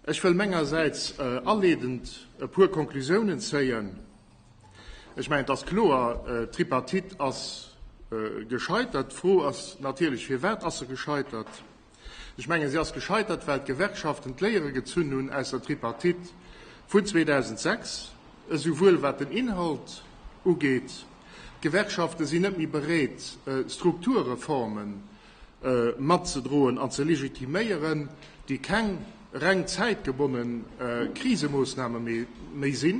Ech wëll mengersäits aleedend e puer Konklusiounen zéien. Ech mengen, et ass kloer, d'Tripartite ass gescheitert. D'Fro ass natierlech, Firwat ass se gescheitert? Ech mengen, si ass gescheitert, well d'Gewerkschaften d'Léiere gezunn hunn aus der Tripartite vun 2006, esouwuel wat den Inhalt ugeet, d'Gewerkschafte sinn net méi bereet, Strukturreformen matzedroen an ze legitiméieren, déi keng reng zäitgebonne Krisemoossname méi sinn,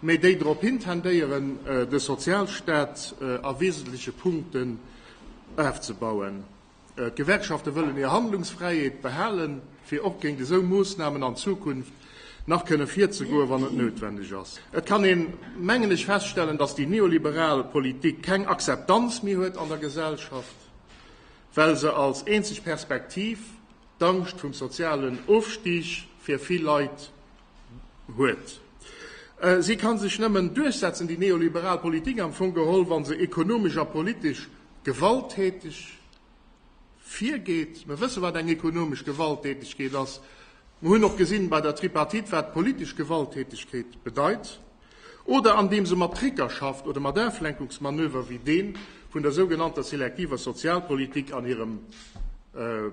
mä déi drop hintendéieren, de Sozialstaat a wesentleche Punkten ofzebauen. D'Gewerkschafte wëllen hir Handlungsfräiheet behalen, fir och géint esou Moossnamen an Zukunft nach kënne virzegoen, wann et noutwendeg ass. Et kann een, mengen ech, feststellen, datt déi neoliberal Politik keng Akzeptanz méi huet an der Gesellschaft, well se als eenzeg Perspektiv d'Angscht vum sozialen Ofstig fir vill Leit huet. Si ka sech nëmmen duerchsetzen, déi neoliberal Politik am Fong geholl, wa se ekonomesch a politesch gewalttäteg virgeet. Mer wësse wat eng ekonomesch Gewalttätegkeet ass. Mer hunn och gesinn bei der Tripartite, wat politesch Gewalttätegkeet bedeit. Oder andeem se mat Tricker schafft oder mat Aflenkungsmanöver wéi dee vun der sougenannter selektiver Sozialpolitik an hirem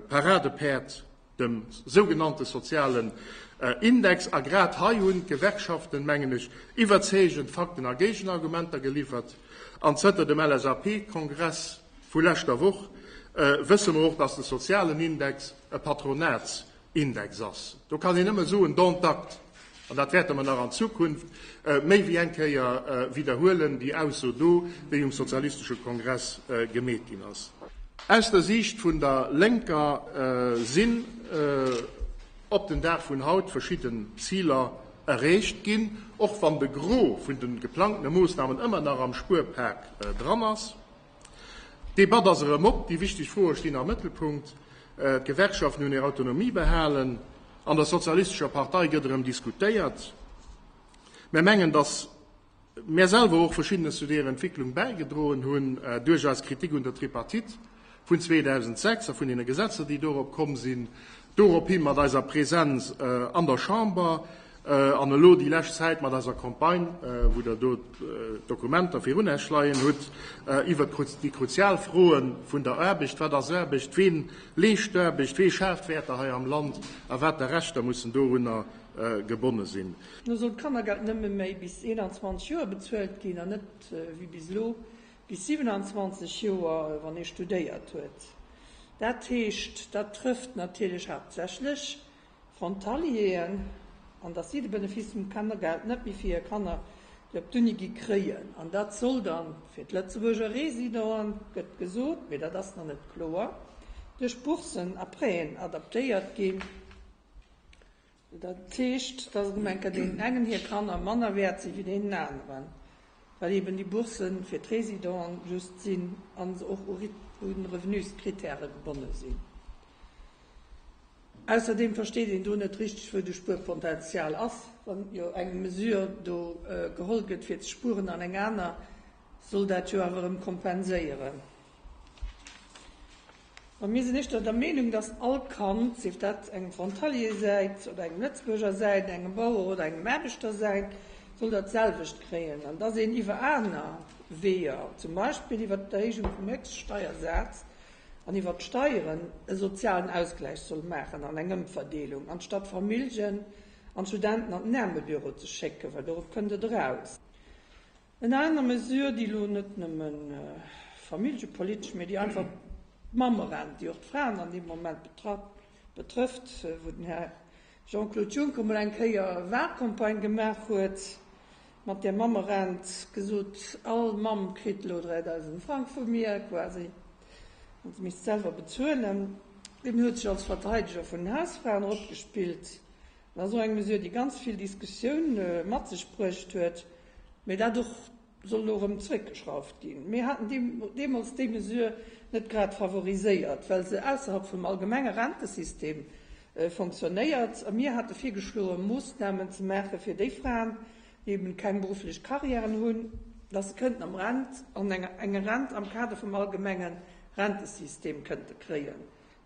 Paradepäerd, dem sougenannte sozialen Index. A grad hei hunn d'Gewerkschaften, mengen ech, iwwerzeegend Fakten a Géigenargumenter geliwwert. An zënter dem LSAP-Kongress vu leschter Woch wësse mer och, dass de sozialen Index e Patronatsindex ass. Do kann een nëmme soen, dont acte. An dat wäerte mer nach an Zukunft méi wéi eng Kéier widderhuelen, déi Ausso do, déi um sozialistesche Kongress gemeet ginn ass. Aus der Siicht vun der Lénker sinn op den Dag vun haut verschidden Ziler erreecht ginn, och wann de Gros vun de geplangtene Moossnamen ëmmer nach am Spuerpak dran ass. D'Debatt ass erëm op, déi wichteg Froe stinn am Mëttelpunkt. D'Gewerkschaften hunn hir Autonomie behalen, an der Sozialistescher Partei gëtt erëm diskutéiert. Mär mengen, datt mär selwer och Verschiddenes zu deeër Entwicklung bäigedroen hunn, duerch eis Kritik un der Tripartite vun 2006 a vun deene Gesetzer, déi dorop komm sinn, dorop hi mat eiser Präsenz an der Chamber an elo déi lescht Zäit mat eiser Campagne, wou Der do d'Dokumenter virun Iech leien hutt, iwwert déi kruzial Froe vun der Aarbecht, Wat ass Aarbecht? Ween leescht Aarbecht? Wee schaaft Wäerter hei am Land? A wat der Rechter mussen dorunner gebonne sinn? Elo soll d'Kannergeld nëmme méi bis 21 Joer bezuelt ginn an net wéi bis elo bis 27 Joer, wann ee studéiert huet. Dat heescht, dat trëfft natierlech haaptsächlech Frontalieren, an dass si de Benefice vum Kannergeld net méi fir hir Kanner, déi op d'Uni gi, kréien. An dat soll dann fir d'Lëtzebuerger Residenten, gëtt gesot, mee dat ass nach net kloer, duerch Boursen a Prêten adaptéiert ginn. Dat heescht, dass erëm eng Kéier deenen engen hir Kanner manner wäert si wéi deenen aneren, well eben déi Bourse fir d'Residenten just sinn a se och u Revenuskritäre gebonne sinn. Ausserdeem versteet een do net richteg, wou de Spuerpotenzial ass, wann jo eng Mesure do geholl gëtt fir ze spueren an eng aner soll dat jo awer erëm kompenséieren. Ma mir sinn éischter der Meenung, dass all Kand, sief dat engem Frontalier säit oder engem Lëtzebuerger säit, engem Bauer oder engem Aarbechter säit, soll dat selwecht kréien an dass een iwwer aner Weeër, zum Beispill iwwer d'Erhéijung vum Héchststeiersaz, an iwwert d'Steieren e sozialen Ausgläich soll maachen an eng Ëmverdeelung, anstatt Familljen an Studenten an den Aarmebüro ze schécken, well dorop kënnt et eraus. En aner Mesure, déi elo net nëmme familljepolitesch, mee déi einfach d'Mammerent, déi och d'Fraen an deem Moment betrëfft, wou den Här Jean-Claude Juncker mol eng Kéier Wahlcampagne gemaach huet mat där Mammerent, gesot, all Mamm kritt elo 3.000 Frang vu mir, quasi, an se misst selwer bezuelen. Deen huet sech als Verteideger vun den Hausfraen eropgespillt. Dat ass och eng Mesure, déi ganz vill Diskussioun mat sech bruecht huet, mä dat och soll elo erëm zréckgeschrauft ginn. Mir haten deemools déi Mesure net grad favoriséiert, well se ausserhalb vum allgemenge Rentesystem fonctionnéiert. A mir hate virgeschloen, Moossnamen ze maache fir déi Fraen, déi eben keng berufflech Carrièren hunn, dass se kënnten am Rent, an eng Rent am Kader vum allgemenge Rentesystem kënnte kréien.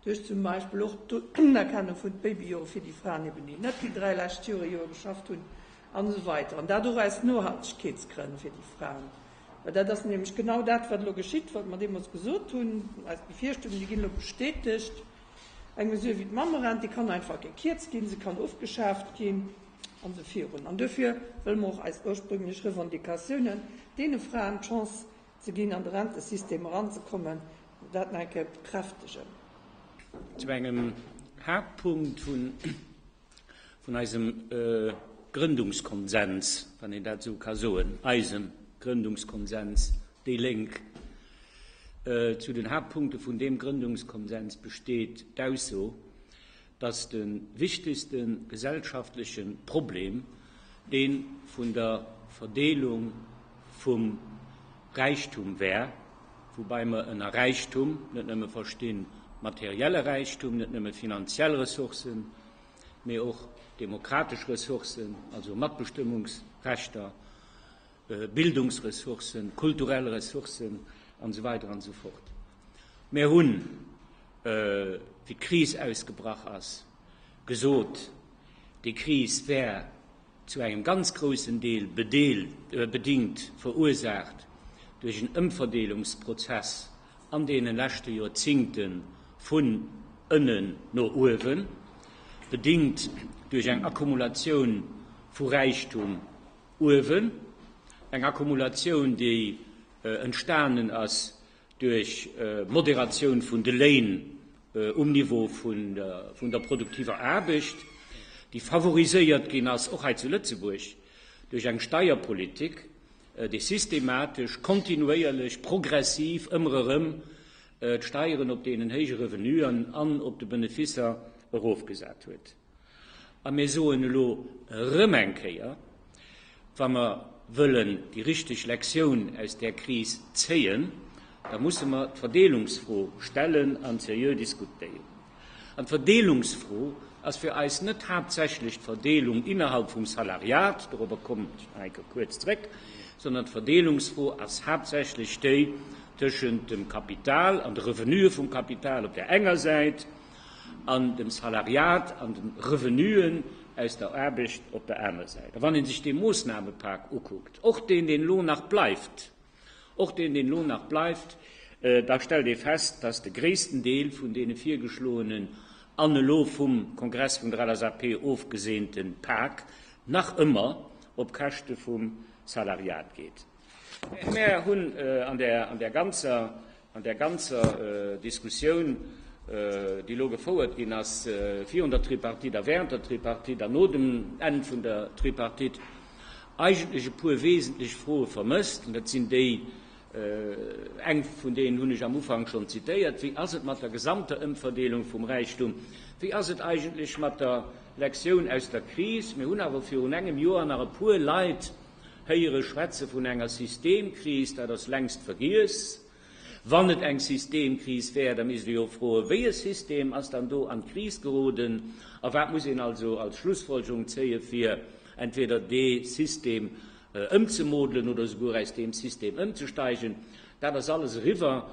Duerch zum Beispill och d'Unerkennung vun d'Babyjore fir déi Fraen eben, déi net déi 3 lescht Jore Joer geschafft hunn, an esou weider. An dat och aus Nohaltegkeetsgrënn fir déi Fraen. Well dat ass nämlech genau dat, wat elo geschitt, wat mer deemools gesot hunn. Eis Befierchtungen, déi ginn elo bestätegt. Eng Mesure wéi d'Mammerent, déi kann einfach gekierzt ginn, se kann ofgeschaaft ginn, an esou virun. An duerfir wëlle mer och eis ursprünglech Revendicatiounen, deene Fraen d'Chance ze ginn, an de Rentesystem eranzekommen, dat nach eng Kéier bekräftegen. Zu engem Haaptpunkt vun eisem Grëndungskonsens, wann een dat esou ka soen, eisem Grëndungskonsens, déi Lénk. Zu den Haaptpunkte vun deem Grëndungskonsens besteet d'Ausso, dass de wichtegste gesellschaftleche Problem dee vun der Verdeelung vum Räichtum wär, woubäi mer ënner Räichtum net nëmme verstinn materielle Räichtum, net nëmme finanziell Ressourcen, mee och demokratesch Ressourcen, also Matbestëmmungsrechter, Bildungsressourcen, kulturell Ressourcen an esou weider an esou fort. Mir hunn, wéi d'Kris ausgebrach ass, gesot, déi Kris wär zu engem ganz groussen Deel bedingt, verursaacht duerch en Ëmverdeelungsprozess an deene leschte Joerzingte vun ënnen no uewen, bedingt duerch eng Akkumulatioun vu Räichtum uewen, eng Akkumulatioun, déi entstanen ass duerch Moderatioun vun de Léin um Niveau vun der produktiver Aarbecht, déi favoriséiert ginn ass, och hei zu Lëtzebuerg, duerch eng Steierpolitik, déi systematesch, kontinuéierlech, progressiv ëmmer erëm d'Steieren op deenen héije Revenuen an op de Benefisser erofgesat huet. A mir soen elo erëm eng Kéier, Wa mer wëllen déi richteg Lektioun aus där Kris zéien, da musse mer d'Verdeelungsfro stellen an seriö diskutéieren. An d'Verdeelungsfro ass fir eis net haaptsächlech d'Verdeelung innerhalb vum Salariat, dorobber kommen ech nach eng Kéier kuerz zréck, sondern d'Verdeelungsfro ass haaptsächlech déi tëschent dem Kapital an de Revenuë vum Kapital op där enger Säit an dem Salariat an de Revenuen aus der Aarbecht op der aner Säit. A wann ee sech dee Moossnamepak ukuckt, och deen, deen elo nach bleift, och deen, deen elo nach bleift, da stellt ee fest, dass de gréissten Deel vun deene virgeschloenen an elo vum Kongress vun der LSAP ofgeseente Pak nach ëmmer op Käschte vum Salariat geet. Mär hunn an där ganzer An där ganzer Diskussioun, déi elo gefouert ginn ass virun der Tripartite a während der Tripartite an no dem Enn vun der Tripartite, eigentlech e puer wesentlech Froe vermësst. An dat sinn déi, eng vun deenen hunn ech am Ufank schonn zitéiert, Wéi ass et mat der gesamter Ëmverdeelung vum Räichtum? Wéi ass et eigentlech mat der Lektioun aus der Kris? Mir hunn awer virun engem Joer nach e puer Leit héiere schwätze vun enger Systemkris, dat ass längst vergiess. Wann et eng Systemkris wär, da misst ee jo froen, wéi e System ass dann do an d'Kris geroden a wat muss een also als Schlussfolgerung zéie fir entweder dee System ëmzemodelen oder esouguer aus deem System ëmzesteigen. Dat ass alles eriwwer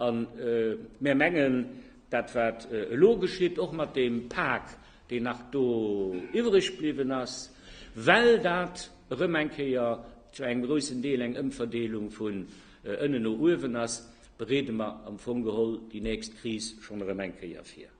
a mär mengen, dat wat elo geschitt, och mat deem Pak, deen nach do iwwreg bliwwen ass, well dat erëm eng Kéier zu engem groussen Deel eng Ëmverdeelung vun ënnen no uewen ass, bereede mer am Fong geholl déi nächst Kris schonn erëm eng Kéier vir.